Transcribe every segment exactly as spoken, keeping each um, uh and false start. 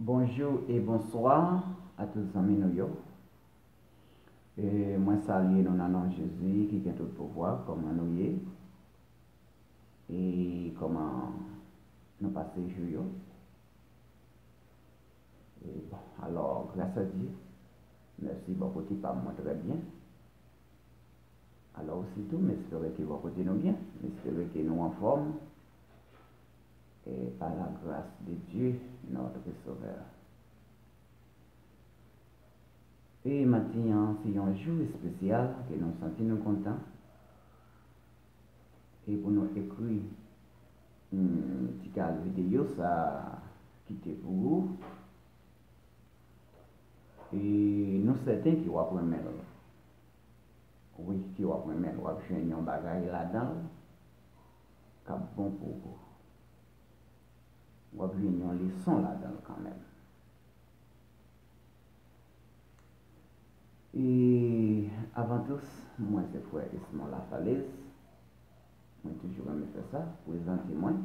Bonjou e bonswa a tout zanmi nou yo. E mwen salye nou nan non Jezi ki gen tout pouvwa. Kòman nou ye? E kòman nou pase jou yo? E bon, alò, gras a Dye, mèsi, bò kote pa m, mwen trè byen. Alò, ositou, m espere ke bò kote nou byen, m espere ke nou anfòm, e pa la gras de Dye, notre Sauveur. E maten an, se yon jou espesyal ke nou santi nou kontan. E pou nou ekri, hmm, ti kal videyo sa a kite pou ou. E nou sèten ke w ap renmen l. Wi, ke w ap renmen l. W ap jwenn yon bagay ladan l k ap bon pou ou. W ap jwenn yon leson ladan l kanmenm. E avan tout, mwen se frè Esmond Lafalaise. Mwen toujou renmen fè sa, prezante mwen.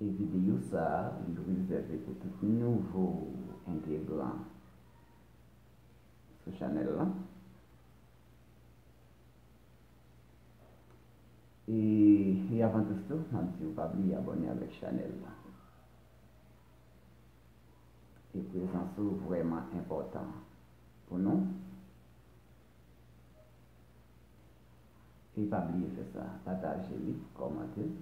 E videyo sa a, li rezève pou tout nouvo entegran sou chanèl la. E, e avan tout tou, m ap di w pa bliye abòne avèk chanèl la. E prezans ou vrèman enpòtan pou nou. E pa bliye fè sa, pataje li, kòmante l.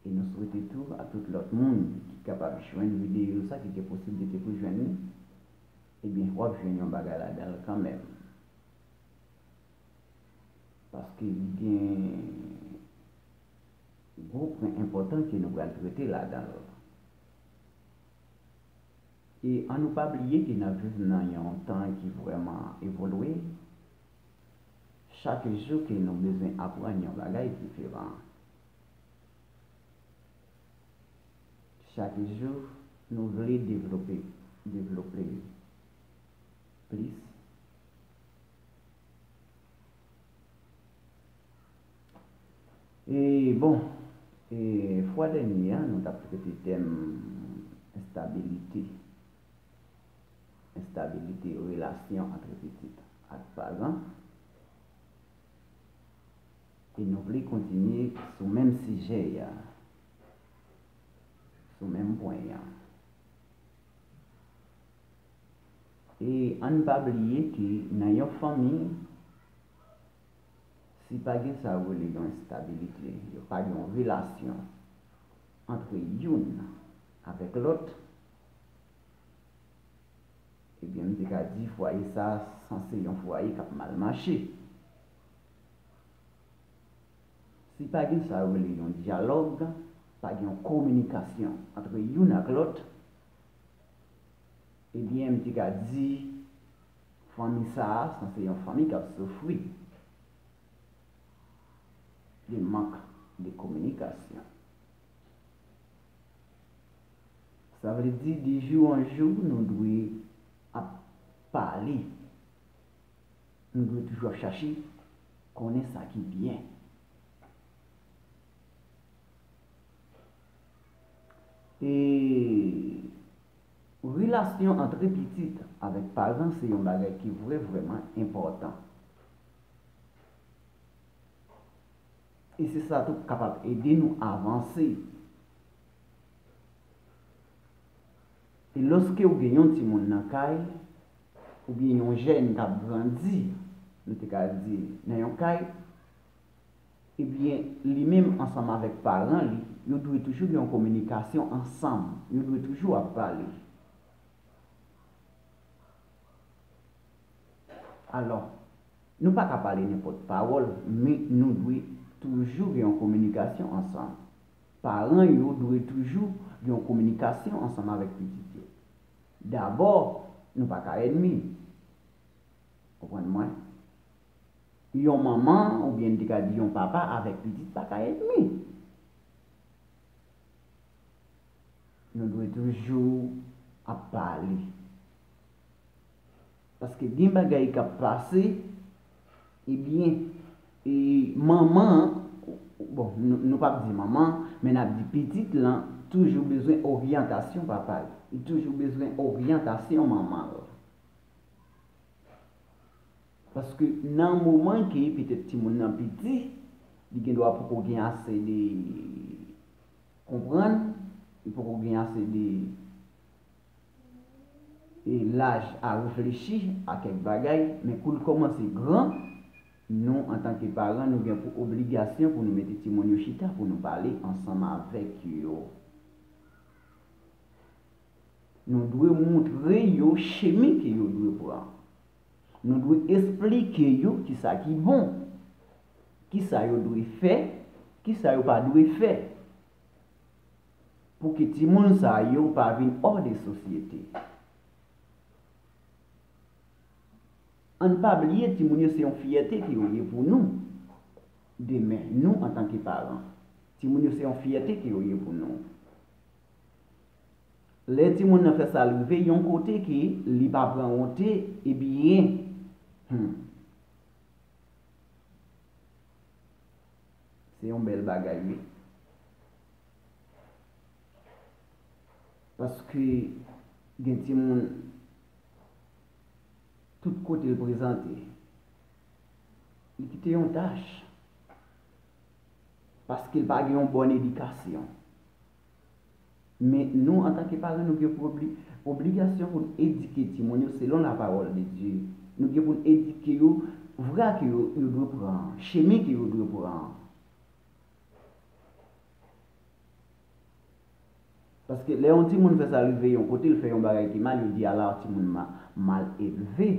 E nou swete tou a tout lòt moun ki kapab jwenn videyo sa, ki gen posiblite pou jwenn li, ebyen, w ap jwenn yon bagay ladan l kanmenm. Paske li gen gwo pwen enpòtan ke nou pral trete ladan l. E ann nou pa bliye ke n ap viv nan yon tan ki vrèman evolye. Chak jou ke nou bezwen aprann yon bagay diferan. Chak jou, nou vle devlope, devlope plis. E bon, e fwa dènye a, nou t ap trete tèm enstabilite, enstabilite relasyon ant pitit ak paran. E nou vle kontinye sou menm sijè a, sou menm pwen an. E ann pa bliye ke nan yon fanmi, si pa gen sa yo rele yon estabilite, yo pa gen yon relasyon ant youn avèk lòt, ebyen, m te ka di fwaye sa a sanse yon fwaye k ap mal mache. Si pa gen sa yo rele yon dyalòg, pa gen yon kominikasyon ant youn ak lòt, ebyen, m te ka di fanmi sa a sanse yon fanmi k ap soufri de mank de kominikasyon. Sa vle di, de jou an jou, nou dwe ap pale. Nou dwe toujou ap chache konnen sa ki byen. E relasyon ant pitit avèk paran se yon bagay ki vrè, vrèman enpòtan. E se sa tou k kapab ede nou avanse. E lòske w gen yon timoun nan kay, oubyen yon jèn k ap grandi, nou te ka di, nan yon kay, ebyen, li menm ansanm avèk paran li, yo dwe toujou gen yon kominikasyon ansanm. Yo dwe toujou ap pale. Alò, nou pa ka pale nenpòt pawòl, men nou dwe toujou gen yon kominikasyon ansanm. Paran yo dwe toujou gen yon kominikasyon ansanm avèk pitit yo. Dabò, nou pa ka ènmi. Konprann mwen? Yon manman, oubyen n te ka di yon papa avèk pitit pa ka ènmi. Nou dwe toujou ap pale. Paske gen bagay k ap pase, ebyen, e manman an, bon, nou, nou p ap di manman, Men n ap di pitit lan toujou bezwen oryantasyon papa l. Li toujou bezwen oryantasyon manman l. Paske nan moman ke petèt timoun nan piti, li gen dwa poko gen ase de konprann, li poko gen ase de e laj a reflechi a kèk bagay, men kou l kòmanse gran, nou, antanke paran, nou gen pou obligasyon pou nou mete timoun yo chita, pou nou pale ansanm avèk yo. Nou dwe montre yo chemen ke yo dwe pran. Nou dwe esplike yo kisa ki bon, kisa yo dwe fè, kisa yo pa dwe fè. Pou ke timoun sa yo pa vin hors de sosyete. Ann pa bliye, timoun yo se yon fyète ke yo ye pou nou. Demen, nou, antanke paran, timoun yo se yon fyète ke yo ye pou nou. Lè timoun nan fè sa l rive yon kote ke li pa pran wonte, ebyen, hmm, se yon bèl bagay, wi. Paske gen timoun, tout kote l prezante, li kite yon tach. Paske l pa gen yon bòn edikasyon. Men nou, antanke paran, nou gen pou obli-, obligasyon pou n edike timoun yo selon lapawòl de Dye. Nou gen pou n edike yo vwa ke yo, yo dwe pran, chemen ke yo dwe pran. Paske lè yon timoun fè sa rive yon kote, l fè yon bagay ki mal, yo di, "Ala timoun ma-, mal elve."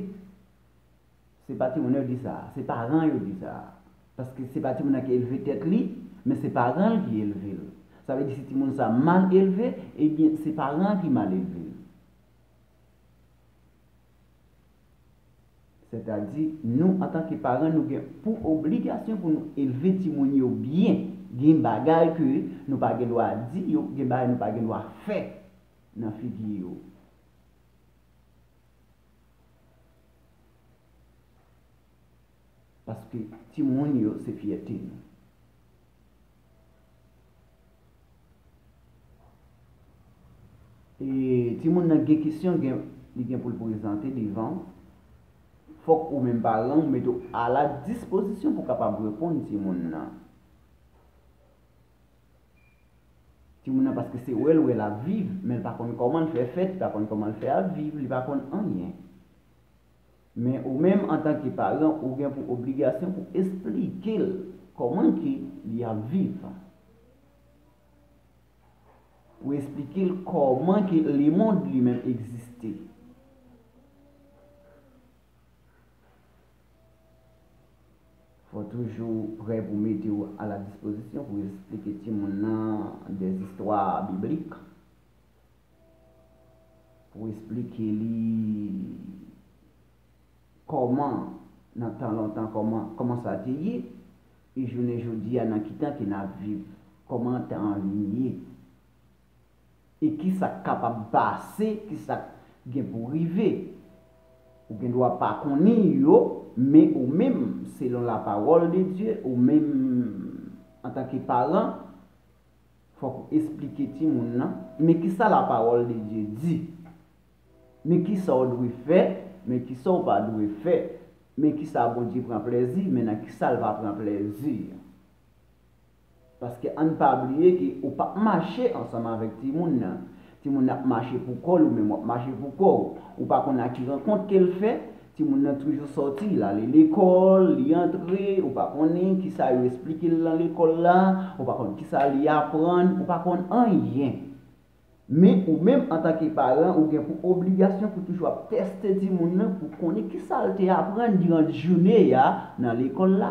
Se pa timoun yo di sa, se paran yo di sa. Paske se pa timoun nan ki elve tèt li, men se paran l ki elve l. Sa vle di si timoun sa mal elve, ebyen se paran ki mal elve l. Sètadi, nou, antanke paran, nou gen pou obligasyon pou nou elve timoun yo byen. Gen bagay ke nou pa gen dwa di yo, gen bagay nou pa gen dwa fè nan figi yo. Paske timoun yo se fyète nou. E timoun nan gen kesyon gen, li gen pou l prezante devan. Fòk ou menm paran ou mete w a la dispozisyon pou w kapab reponn timoun nan. Timoun nan, paske se wè l wè l ap viv, men l pa konn kòman l fè fèt, li pa konn kòman l fè ap viv, li pa konn anyen. Men ou menm, antanke paran, ou gen pou obligasyon pou esplike l kòman ke li ap viv. Pou esplike l kòman ke lemonn li menm egziste. Fò toujou prè pou mete w a la dispozisyon pou esplike timoun nan dèzistwa biblik, pou esplike li kòman, nan tan lontan, kòman, kòman sa te ye, e jounen jodi a, nan ki tan ke n ap viv, kòman tan an vin ye. E kisa k kapab pase, kisa k gen pou rive. Ou gen dwa pa konnen yo, men ou menm, selon lapawòl de Dye, ou menm, antanke paran, fòk ou esplike timoun nan, men kisa lapawòl de Dye di. Men kisa w dwe fè, men kisa w pa dwe fè. Men kisa Bondye pran plèzi, men nan kisa l pa pran plèzi. Paske ann pa bliye ke ou p ap mache ansanm avèk timoun nan. Timoun nan ap mache pou kò l, ou menm w ap mache pou kò w. Ou pa konn a ki rankont ke l fè. Timoun nan toujou sòti, l ale lekòl, li antre, ou pa konnen kisa yo esplike l nan lekòl la, ou pa konn kisa li aprann, ou pa konn anyen. Men ou menm, antanke paran, ou gen pou obligasyon pou toujou ap tèste timoun nan pou konnen kisa l te aprann diran jounen an nan lekòl la.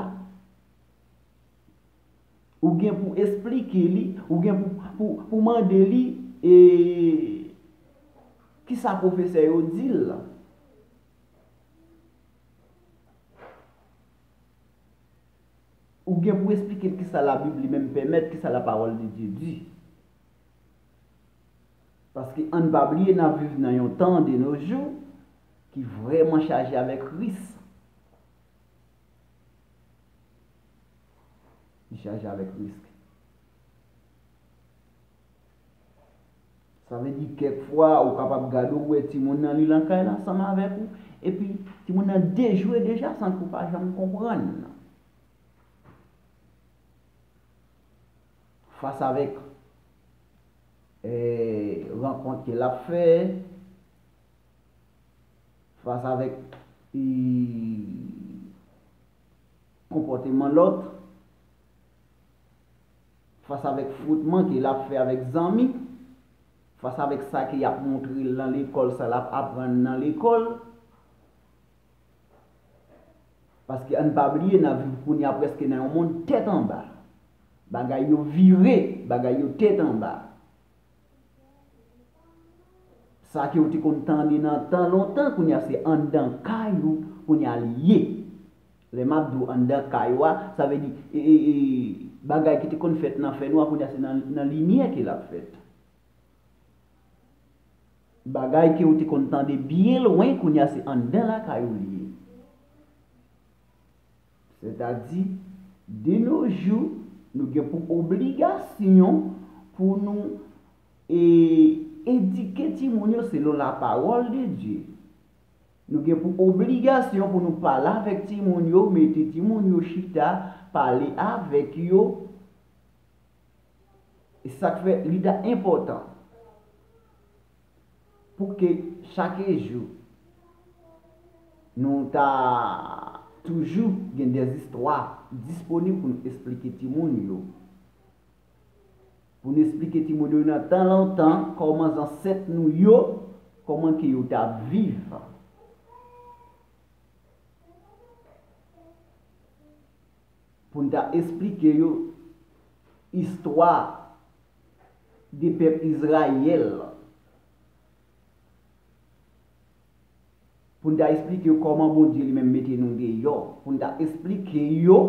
Ou gen pou esplike li, ou gen pou, pou, pou mande li, e, kisa pwofesè yo di l lan. Ou gen pou esplike l kisa Labib li menm pèmèt, kisa lapawòl de Dye di. Paske ann pa bliye, n ap viv nan yon tan de nos jours ki vrèman chaje avèk risk. Li chaje avèk risk. Sa vle di, kèk fwa, ou kapab gade, ou wè timoun nan, li nan kay la ansanm avèk ou, epi timoun nan dejwe deja san ke w pa janm konprann. Fas avèk, eh, rankont ke l ap fè, fas avèk, eh, konpòteman lòt, fas avèk fwotman ke l ap fè avèk zanmi, fas avèk sa ke y ap montre l nan lekòl, sa l ap aprann nan lekòl. Paske ann pa bliye, n ap viv kounye a prèske nan yon mond tèt anba. Bagay yo vire, bagay yo tèt anba. Sa ke w te konn tande nan tan lontan, kounye a se anndan kay ou, kounye a li ye. Lè m ap di w anndan kay ou a, sa vle di, e, e, e, bagay ki te konn fèt nan fènwa, kounye a se nan, nan limyè ke l ap fèt. Bagay ke w te konn tande byen lwen, kounye a se anndan lakay ou li ye. Sètadi, de nos jours, nou gen pou obligasyon pou nou, e, edike timoun yo selon la parole de Dieu. Nou gen pou obligasyon pou nou pale avèk timoun yo, mete timoun yo chita, pale avèk yo. E sa k fè li ta enpòtan pou ke chak jou nou ta toujou gen dèzistwa disponib pou nou esplike timoun yo. Pou nou esplike timoun yo nan tan lontan kòman zansèt nou yo, kòman ke yo t ap viv. Pou n ta esplike yo istwa de pèp Izrayèl. Pou n ta esplike yo kòman Bondye li menm mete nou deyò. Pou n ta esplike yo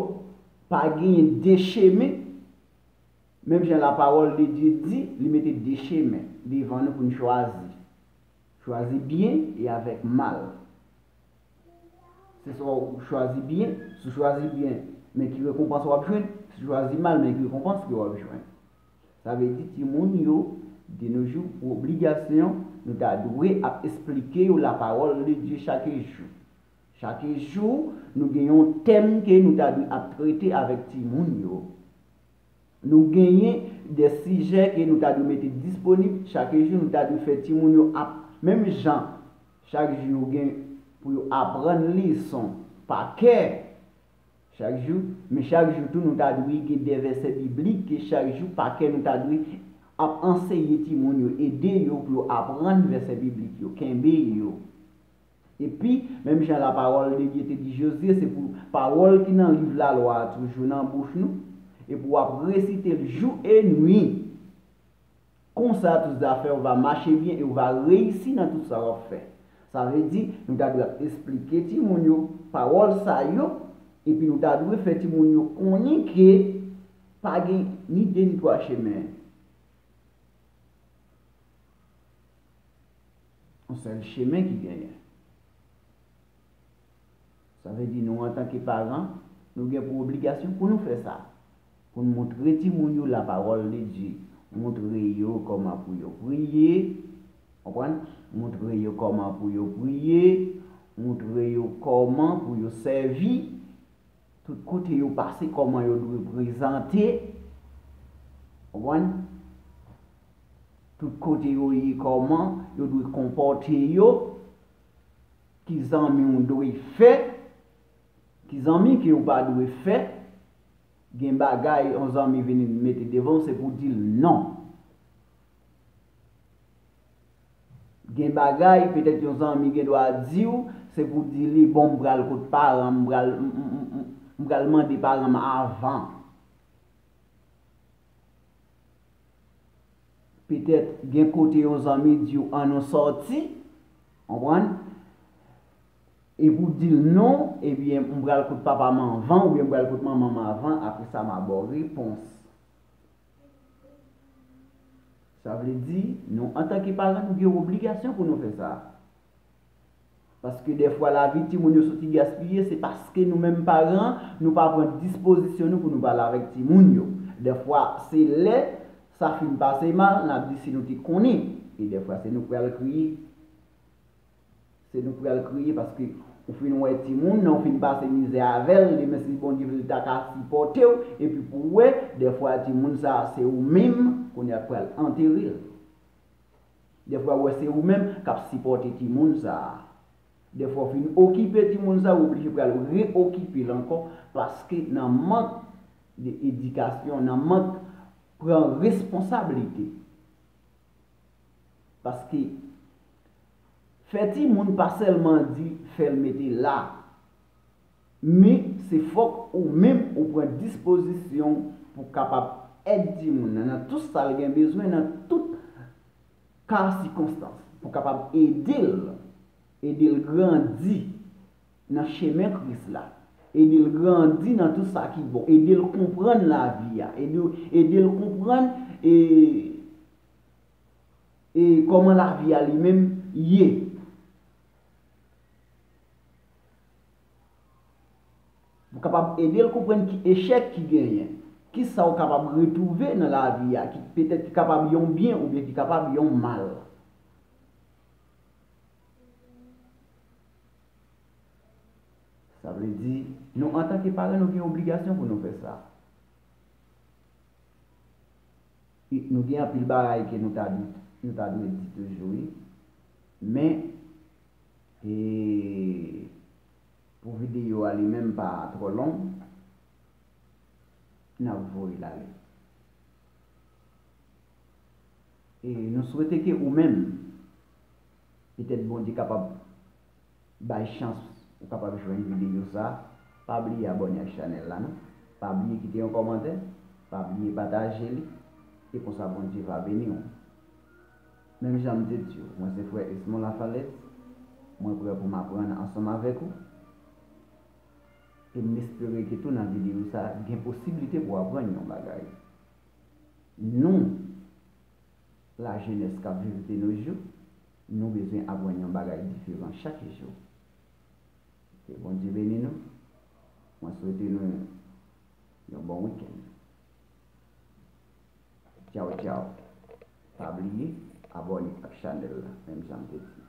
pa genyen de chemen. Menm jan la parole de Dieu di, li mete de chemen devan nou pou n chwazi. Chwazi byen e avèk mal. Se swa w chwazi byen, si w chwazi byen, men ki rekonpans w ap jwenn, si w chwazi mal, men ki rekonpans ke w ap jwenn. Sa vle di, timoun yo, de nos jours, pou obligasyon, nou ta dwe ap esplike yo la parole de Dieu chak jou. Chak jou, nou gen yon tèm ke nou ta dwe ap trete avèk timoun yo. Nou genyen de sijè ke nou ta dwe mete disponib chak jou, nou ta dwe fè timoun yo ap, menm jan, chak jou yo gen pou yo aprann leson pa kè, chak jou, men chak jou tou nou ta dwe gen de vèsè biblik ke chak jou pa kè nou ta dwe ap anseye timoun yo, ede yo pou yo aprann vèsè biblik yo, kenbe yo. Epi, menm jan la parole de Dieu te di Jozye, se pou pawòl ki nan liv lalwa a toujou nan bouch nou, e pou w ap resite l jou e nwi. Konsa, tout zafè w va mache byen e w va reyisi nan tout sa w ap fè. Sa vle di, nou ta dwe ap esplike timoun yo pawòl sa yo, epi nou ta dwe fè timoun yo konnen ke pa gen ni de ni twa chemen. Yon sèl chemen ki genyen. Sa vle di nou, antanke paran, nou gen pou obligasyon pou nou fè sa. Pou n montre timoun yo la parole de Dieu. Montre yo kòman pou yo priye. Konprann? Montre yo kòman pou yo priye. Montre yo kòman pou yo sèvi. Tout kote yo pase, kòman yo dwe prezante. Konprann? Tout kote yo ye, kòman yo dwe konpòte yo. Ki zanmi w dwe fè. Ki zanmi ke w pa dwe fè. Gen bagay yon zanmi vin mete devan w, se pou w di l non. Gen bagay, petèt yon zanmi gen dwa di w, se pou w di li, bon, m pral kot paran m, m pral, m, m, m, m, m pral mande paran m avan. Petèt gen kote yon zanmi di w, ann nou sòti, konprann? E pou w di l non, ebyen, m pral kot papa m anvan, oubyen m pral kot manman m avan, apre sa m a ba w repons. Sa vle di, nou, antanke paran, nou gen obligasyon pou nou fè sa. Paske dèfwa, lavi timoun yo soti gaspiye, se paske nou menm paran, nou pa pran dispozisyon nou pou nou pale avèk timoun yo. Dèfwa, se lè sa fin pase mal, n ap di si nou te konnen. E dèfwa, se nou k pral kriye. Se nou k pral kriye paske ou fin wè timoun nan, ou fin pase mizè avè l, demen si Bondye vle l ta ka sipòte w, epi pou w wè, dèfwa timoun sa a se ou menm kounye a k pral antere l. Dèfwa ou wè se ou menm k ap sipòte timoun sa a. Dèfwa ou fin okipe timoun sa a, ou oblije pral reokipe l ankò paske nan mank de edikasyon, nan mank pran responsablite. Paske fè timoun pa sèlman di fè l mete la, men se fòk ou menm ou pran dispozisyon pou kapab èd timoun nan, nan tout sa l gen bezwen, nan tout ka sikonstans, pou kapab ede l, ede l grandi nan chemen Kris la, ede l grandi nan tout sa ki bon, ede l konprann lavi a, ede, ede l konprann e, e kòman lavi a li menm ye. Pou kapab ede l konprann ki echèk ki genyen, ki sa w kapab retwouve nan lavi a, ki petèt ki kapab yon byen oubyen ki kapab yon mal. Sa vle di, nou antanke paran, nou gen obligasyon pou nou fè sa. E nou gen anpil bagay ke nou ta dwe, nou ta dwe di toujou, wi. Men, e, pou videyo a li menm pa twò long, n ap voye l ale. E nou swete ke ou menm, petèt Bondye kapab bay chans ou kapab jwenn videyo sa, pa bliye abòne ak chanèl la non. Pa bliye kite yon kòmantè, pa bliye pataje li, e konsa Bondye va beni w. Menm jan m te di w, mwen se frè Esmond Lafalaise, mwen prè pou m aprann ansanm avèk ou, e m espere ke tou nan videyo sa, gen posiblite pou w aprann yon bagay. Nou, lajenès k ap viv de nos jours, nou bezwen aprann yon bagay diferan chak jou. Ke Bondye beni nou. Mwen swete nou yon bon wikenn. Tchaw, tchaw. Pa bliye abòne ak chanèl la, menm jan m te di.